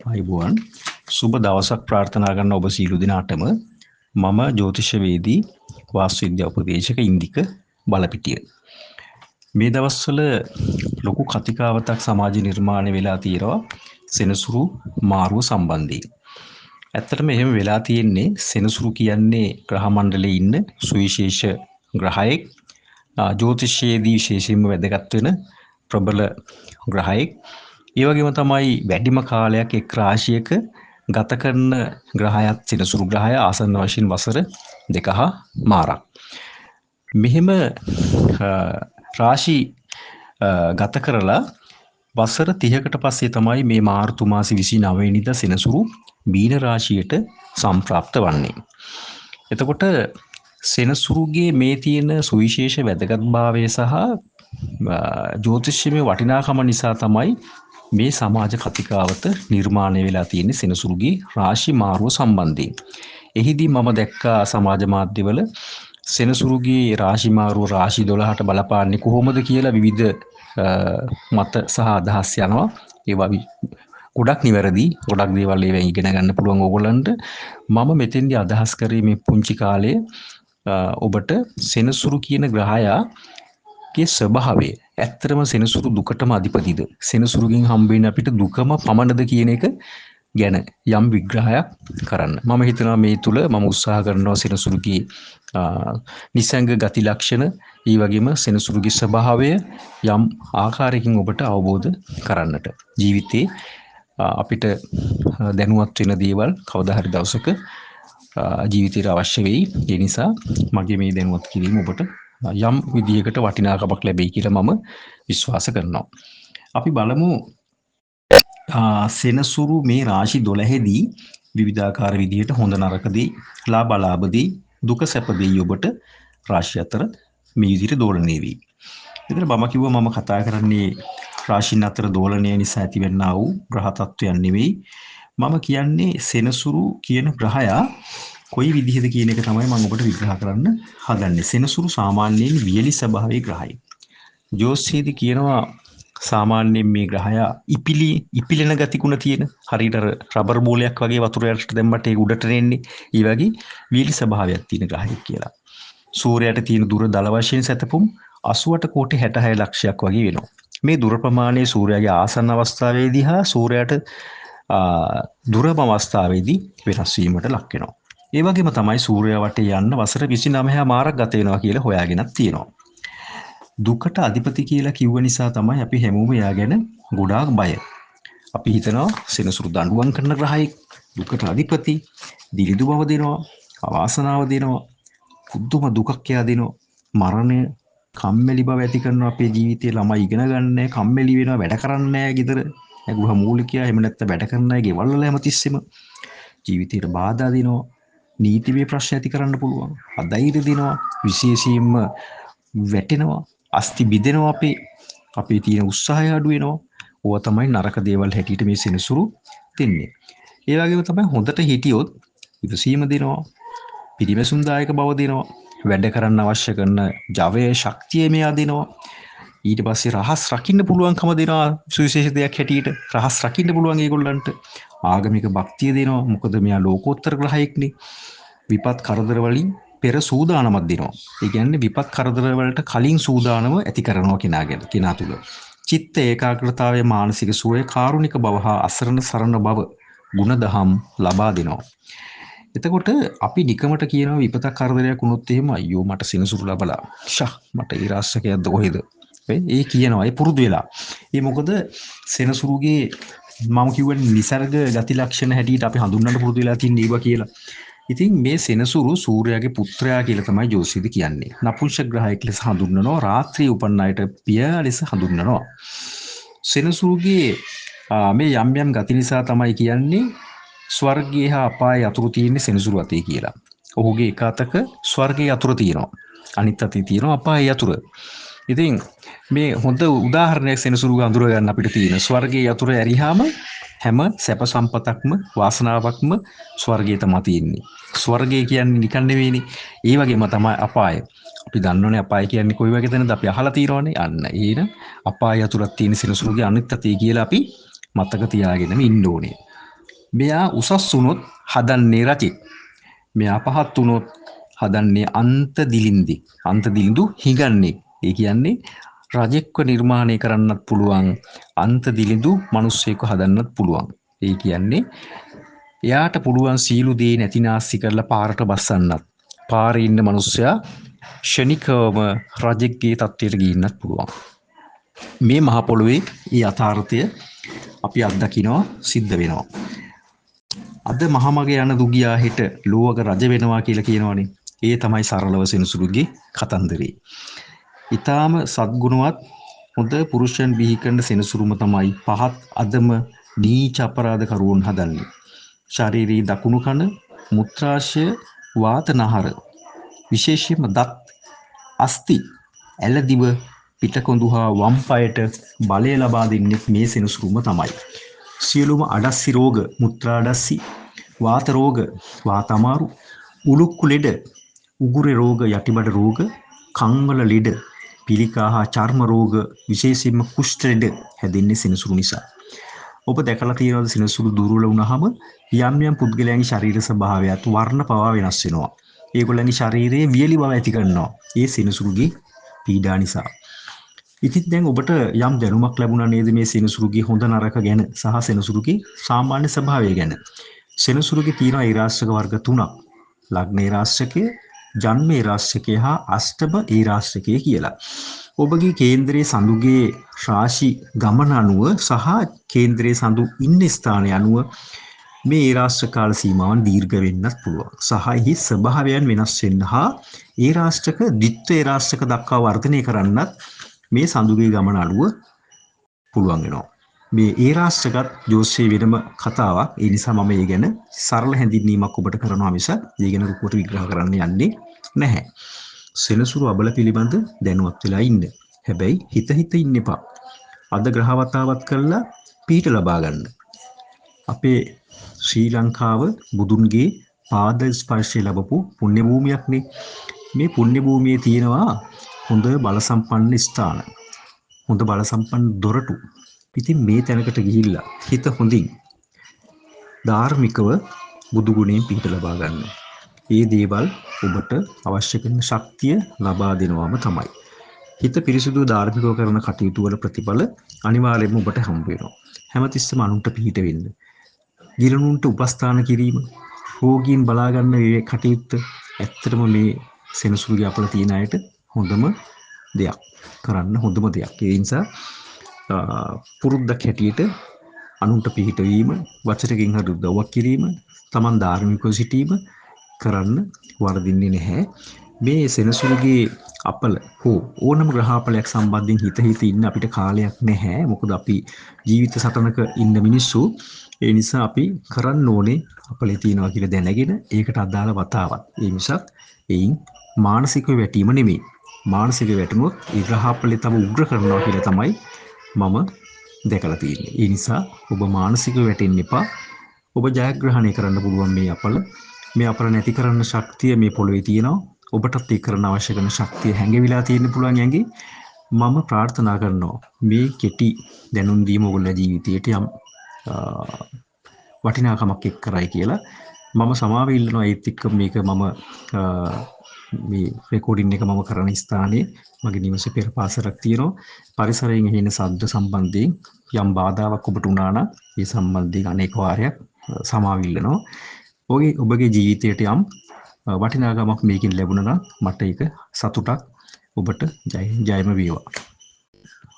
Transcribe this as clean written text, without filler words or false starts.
ආයුබෝවන්. සුබ දවසක් ප්‍රාර්ථනා කරන ඔබ සියලු දෙනාටම මම ජ්‍යොතිෂවේදී වාස්තු විද්‍යා උපදේශක ඉන්දික බලපිටිය. මේ දවස්වල ලොකු කතිකාවතක් සමාජ නිර්මාණය වෙලා තියෙනවා සෙනසුරු මාරුව සම්බන්ධයෙන්. ඇත්තටම එහෙම වෙලා තියෙන්නේ සෙනසුරු කියන්නේ ග්‍රහ මණ්ඩලයේ ඉන්න සුවිශේෂ ග්‍රහයෙක්. ජ්‍යොතිෂයේදී විශේෂයෙන්ම වැදගත් වෙන ප්‍රබල ග්‍රහයෙක්. ඒ වගේම තමයි වැඩිම කාලයක් එක් රාශියක ගත කරන ග්‍රහයත් සෙනසුරු ග්‍රහය ආසන්න වශයෙන් වසර 2.5ක්. මෙහෙම රාශි ගත කරලා වසර 30කට පස්සේ තමයි මේ මාර්තු මාසේ 29 වෙනිදා සෙනසුරු මීන රාශියට සම්ප්‍රාප්ත වන්නේ. එතකොට සෙනසුරුගේ මේ තියෙන සුවිශේෂ වැදගත්භාවය සහ ජ්‍යොතිෂමය වටිනාකම නිසා තමයි මේ සමාජ කතිකාවත නිර්මාණය වෙලා තියෙන්නේ සෙනසුරුගේ රාශි මාරුව සම්බන්ධයෙන්. එහිදී මම දැක්කා සමාජ මාධ්‍යවල සෙනසුරුගේ රාශි මාරුව රාශි 12ට බලපාන්නේ කොහොමද කියලා විවිධ මත සහ අදහස් යනවා. ඒවා ගොඩක් නිවැරදි. ගොඩක් දේවල් ඒවෙන් ඉගෙන ගන්න පුළුවන් ඕගොල්ලන්ට. මම මෙතෙන්දී අදහස් කරේ මේ පුංචි කාලයේ ඔබට සෙනසුරු කියන ග්‍රහයා ගේ ස්වභාවය ඇත්තටම සෙනසුරු දුකටම අධිපතිද, සෙනසුරුගෙන් හම්බ වෙන අපිට දුකම පමණද කියන එක ගැන යම් විග්‍රහයක් කරන්න. මම හිතනවා මේ තුල මම උත්සාහ කරනවා සෙනසුරුගේ නිසංග ගති ලක්ෂණ, ඒ වගේම සෙනසුරුගේ ස්වභාවය යම් ආකාරයකින් ඔබට අවබෝධ කරන්නට. ජීවිතේ අපිට දැනුවත් වෙන දේවල් කවදා හරි දවසක ජීවිතයට අවශ්‍ය වෙයි. ඒ නිසා මගේ මේ දැනුවත් කිරීම ඔබට යම් විදිහකට වටිනාකමක් ලැබෙයි කියලා මම විශ්වාස කරනවා. අපි බලමු සෙනසුරු මේ රාශි 12 දී විවිධාකාර විදිහට හොඳ නරක දේ, ලාභ අලාභ දේ, දුක සැප දේ ඔබට රාශි අතර මේ විදිහට දෝලණය වෙයි. එතන මම කිව්වා මම කතා කරන්නේ රාශින් අතර දෝලණය නිසා ඇතිවෙනා වූ ග්‍රහ තත්ත්වයන් නෙවෙයි. මම කියන්නේ සෙනසුරු කියන ග්‍රහයා කොයි විදිහද කියන එක තමයි මම ඔබට විග්‍රහ කරන්න හදන්නේ. සෙනසුරු සාමාන්‍යයෙන් වියලි ස්වභාවයේ ග්‍රහයෙක්. ජෝතිෂයේදී කියනවා සාමාන්‍යයෙන් මේ ග්‍රහයා ඉපිලෙන ගතිගුණ තියෙන, හරියට අර රබර් බෝලයක් වගේ වතුර යටට දැම්මට ඒක උඩට එන්නේ, ඒ වගේ වියලි ස්වභාවයක් තියෙන ග්‍රහයෙක් කියලා. සූර්යයාට තියෙන දුර දල වශයෙන් සැතපුම් 88 කෝටි 66 ලක්ෂයක් වගේ වෙනවා. මේ දුර ප්‍රමාණය සූර්යයාගේ ආසන්න අවස්ථාවේදී හා සූර්යයාට දුරම අවස්ථාවේදී වෙනස් වීමට ලක් වෙනවා. ඒ වගේම තමයි සූර්යයා වටේ යන්න වසර 29.5ක් ගත වෙනවා කියලා හොයාගෙනත් තියෙනවා. දුකට අධිපති කියලා කිව්ව නිසා තමයි අපි හැමෝම එයා ගැන ගොඩාක් බය. අපි හිතනවා සෙනසුරු දඬුවම් කරන ග්‍රහයෙක්, දුකට අධිපති, දිලිඳු බව දෙනවා, අවාසනාව දෙනවා, පුදුම දුකක් එයා දෙනවා, මරණය, කම්මැලි බව ඇති කරනවා අපේ ජීවිතේ. ළමයි ඉගෙන ගන්න නැහැ, කම්මැලි වෙනවා, වැඩ කරන්නේ නැහැ ගෙදර, ගෘහ මූලිකයා එහෙම නැත්නම් වැඩ කරන අය ගෙවල් වල හැමතිස්සෙම ජීවිතේට බාධා දෙනවා, නීතිමය ප්‍රශ්න ඇති කරන්න පුළුවන්, අධෛර්ය දෙනවා, විශේෂයෙන්ම වැටෙනවා, අස්ථි බිඳෙනවා, අපේ තියෙන උත්සාහය අඩු වෙනවා. ඕවා තමයි නරක දේවල් හැටියට මේ සෙනසුරු දෙන්නේ. ඒ වගේම තමයි හොඳට හිටියොත් ඉවසීම දෙනවා, පිරිමැසුම්දායක බව දෙනවා, වැඩ කරන්න අවශ්‍ය කරන ජවය ශක්තිය මෙයා දෙනවා. ඊට පස්සේ රහස් රකින්න පුළුවන්කම දෙනවා, සුවිශේෂ දෙයක් හැටියට රහස් රකින්න පුළුවන් ඒගොල්ලන්ට. ආගමික භක්තිය දෙනවා, මොකද මෙයා ලෝකෝත්තර ග්‍රහයෙක්නේ. විපත් කරදර වලින් පෙර සූදානමක් දෙනවා. ඒ කියන්නේ විපත් කරදර වලට කලින් සූදානම ඇති කරනවා කෙනා ගැන, කෙනා තුල. චිත්ත ඒකාග්‍රතාවය, මානසික සුවය, කාරුණික බව හා අසරණ සරණ බව ගුණදහම් ලබා දෙනවා. එතකොට අපි නිකමට කියනවා විපතක් කරදරයක් වුණොත් එහෙම අයියෝ මට සෙනසුරු ලැබලා, ෂා මට ඒ රාශකයක්ද කොහෙද, ඒ කියනවා, ඒ පුරුදු වෙලා. ඒ මොකද සෙනසුරුගේ මම කිව්වනේ නිසර්ග ගති ලක්ෂණ හැටියට අපි හඳුන්වන්න පුරුදු වෙලා තින්නේ ඒවා කියලා. ඉතින් මේ සෙනසුරු සූර්යයාගේ පුත්‍රයා කියලා තමයි ජෝතිෂයේදී කියන්නේ. නපුංසක ග්‍රහයෙක් ලෙස හඳුන්වනවා, රාත්‍රියේ උපන් අයට පියා ලෙස හඳුන්වනවා. සෙනසුරුගේ මේ යම් යම් ගති නිසා තමයි කියන්නේ ස්වර්ගයේ හා අපායේ අතුරු තියෙන්නේ සෙනසුරු අතේ කියලා. ඔහුගේ එක අතක ස්වර්ගයේ අතුරු තියෙනවා, අනිත් අතේ තියෙනවා අපායේ අතුර. ඉතින් මේ හොඳ උදාහරණයක් සෙනසුරුව අඳුර ගන්න අපිට තියෙන. ස්වර්ගයේ යතුරු ඇරිහාම හැම සැප සම්පතක්ම වාසනාවක්ම ස්වර්ගයේ තමයි තියෙන්නේ. ස්වර්ගය කියන්නේ නිකන් නෙවෙයිනේ. ඒ වගේම තමයි අපාය. අපි දන්නවනේ අපාය කියන්නේ කොයි වගේ තැනද අපි අහලා තියෙනවනේ. අන්න ඒන අපාය යතුරක් තියෙන සෙනසුරුගේ අනිත් අතේ කියලා අපි මතක තියාගෙනම ඉන්න ඕනේ. මෙයා උසස් වුණොත් හදන්නේ රජෙක්. මෙයා පහත් වුණොත් හදන්නේ අන්ත දිලින්දෙක්. අන්ත දිලිඳු හිඟන්නේ. ඒ කියන්නේ රජෙක්ව නිර්මාණය කරන්නත් පුළුවන්, අන්ත දිලිඳු මිනිස්සෙක්ව හදන්නත් පුළුවන්. ඒ කියන්නේ එයාට පුළුවන් සීලු දේ නැතිනාස්ති කරලා පාරට බස්සන්නත්. පාරේ ඉන්න මිනිස්සයා ක්ෂණිකවම රජෙක්ගේ තත්ත්වයට ගිහින්නත් පුළුවන්. මේ මහ පොළොවේ මේ යථාර්ථය අපි අත්දකිනවා, සිද්ධ වෙනවා. අද මහමග යන දුගියා හෙට ලෝවක රජ වෙනවා කියලා කියනවනේ. ඒ තමයි සරලව සෙනසුරුගේ කතන්දරේ. ඊටාම සත්ගුණවත් හොඳ පුරුෂයන් බිහි කරන සෙනසුරුම තමයි පහත් අදම නීච අපරාධකරුවන් හදන්නේ. ශාරීරික දකුණු කන, මුත්‍රාශය, වාත නහර, විශේෂයෙන්ම දත්, අස්ථි, ඇලදිව, පිටකොඳු හා වම් පායට බලය ලබා දෙන්නේ මේ සෙනසුරුම තමයි. සියලුම අඩස්සි රෝග, මුත්‍රා අඩස්සි, වාත රෝග, වාත අමාරු, උලුක්කු ලෙඩ, උගුරේ රෝග, යටිබඩ රෝග, කන්වල ලෙඩ, පිළිකා හා චර්ම රෝග, විශේෂයෙන්ම කුෂ්ඨ ලෙඩ හැදෙන්නේ සෙනසුරු නිසා. ඔබ දැකලා තියෙනවද සෙනසුරු දුර්වල වුණාම යම් යම් පුද්ගලයන්ගේ ශරීර ස්වභාවයත් වර්ණ පවා වෙනස් වෙනවා. ඒගොල්ලන්ගේ ශරීරයේ වියලි බව ඇති කරනවා. ඒ සෙනසුරුගේ පීඩා නිසා. ඉතින් දැන් ඔබට යම් දැනුමක් ලැබුණා නේද මේ සෙනසුරුගේ හොඳ නරක ගැන සහ සෙනසුරුගේ සාමාන්‍ය ස්වභාවය ගැන. සෙනසුරුගේ තියෙනවා ඒ රාශික වර්ග තුනක්. ලග්න ඒ රාශිකය, ජන්ම ඒ රාශිකය හා අෂ්ටම ඒ රාශිකය කියලා. ඔබගේ කේන්ද්‍රයේ සඳුගේ රාශි ගමන අනුව සහ කේන්ද්‍රයේ සඳු ඉන්න ස්ථානය අනුව මේ ඒ රාශික කාල සීමාවන් දීර්ඝ වෙන්නත් පුළුවන්. සහ එහි ස්වභාවයන් වෙනස් වෙන්න හා ඒ රාශික ද්විත්ව ඒ රාශික දක්වා වර්ධනය කරන්නත් මේ සඳුගේ ගමන අනුව පුළුවන් වෙනවා. මේ ඒ රාශිකත් ජෝතිෂයේ වෙනම කතාවක්. ඒ නිසා මම ඒ ගැන සරල හැඳින්වීමක් ඔබට කරනවා මිස ඒ ගැන රුකුවට විග්‍රහ කරන්න යන්නේ නැහැ. සෙනසුරු අබල පිළිබඳ දැනුවත් වෙලා ඉන්න. හැබැයි හිත හිත ඉන්න එපා. අද ග්‍රහ වතාවත් කරලා පිහිට ලබා ගන්න. අපේ ශ්‍රී ලංකාව බුදුන්ගේ පාද ස්පර්ශය ලැබපු පුණ්‍ය භූමියක්නේ. මේ පුණ්‍ය භූමියේ තියෙනවා හොඳ බල සම්පන්න ස්ථාන, හොඳ බල සම්පන්න දොරටු. ඉතින් මේ තැනකට ගිහිල්ලා හිත හොඳින් ධාර්මිකව බුදු ගුණයෙන් පිහිට ලබා ගන්න. ඒ දේවල් ඔබට අවශ්‍ය කරන ශක්තිය ලබා දෙනවාම තමයි. හිත පිරිසිදු ධාර්මිකව කරන කටයුතු වල ප්‍රතිඵල අනිවාර්යයෙන්ම ඔබට හම්බ වෙනවා. හැමතිස්සෙම අනුන්ට පිහිට වෙන්න. ගිලනුන්ට උපස්ථාන කිරීම, රෝගීන් බලා ගන්න මේ කටයුත්ත ඇත්තටම මේ සෙනසුරුගේ අපල තියෙන අයට හොඳම දෙයක්. කරන්න හොඳම දෙයක්. ඒ නිසා පුරුද්දක් හැටියට අනුන්ට පිහිට වීම, වචනකින් හරි උදව්වක් කිරීම, තමන් ධාර්මිකව සිටීම කරන්න වරදින්නේ නැහැ. මේ සෙනසුරුගේ අපල හෝ ඕනම ග්‍රහාපලයක් සම්බන්ධයෙන් හිත හිත ඉන්න අපිට කාලයක් නැහැ. මොකද අපි ජීවිත සටනක ඉන්න මිනිස්සු. ඒ නිසා අපි කරන්න ඕනේ අපලේ තියනවා කියලා දැනගෙන ඒකට අදාළ වතාවත්. ඒ මිසක් එයින් මානසිකව වැටීම නෙමෙයි. මානසිකව වැටුනොත් ඒ ග්‍රහාපලේ තව උග්‍ර කරනවා කියලා තමයි මම දැකලා තියෙන්නේ. ඒ නිසා ඔබ මානසිකව වැටෙන්න එපා. ඔබ ජයග්‍රහණය කරන්න පුළුවන් මේ අපල. මේ අපල නැති කරන්න ශක්තිය මේ පොළොවේ තියෙනවා. ඔබටත් ඒ කරන්න අවශ්‍ය කරන ශක්තිය හැංගෙවිලා තියෙන්න පුළුවන් ඇඟේ. මම ප්‍රාර්ථනා කරනවා මේ කෙටි දැනුම් දීම ඔයගොල්ලෝ ජීවිතයට යම් වටිනාකමක් එක් කරයි කියලා. මම සමාව ඉල්ලනවා ඒත් එක්ක මේක මම මේ රෙකෝඩින් එක මම කරන ස්ථානයේ මගේ නිවසේ පෙර පාසලක් තියෙනවා. පරිසරයෙන් ඇහෙන ශබ්ද සම්බන්ධයෙන් යම් බාධාවක් ඔබට වුණා නම් ඒ සම්බන්ධයෙන් අනේක වාරයක් සමාව ඉල්ලනවා. ඔබගේ ජීවිතයට යම් වටිනාකමක් මේකෙන් ලැබුණා නම් මට ඒක සතුටක්. ඔබට ජයම වේවා.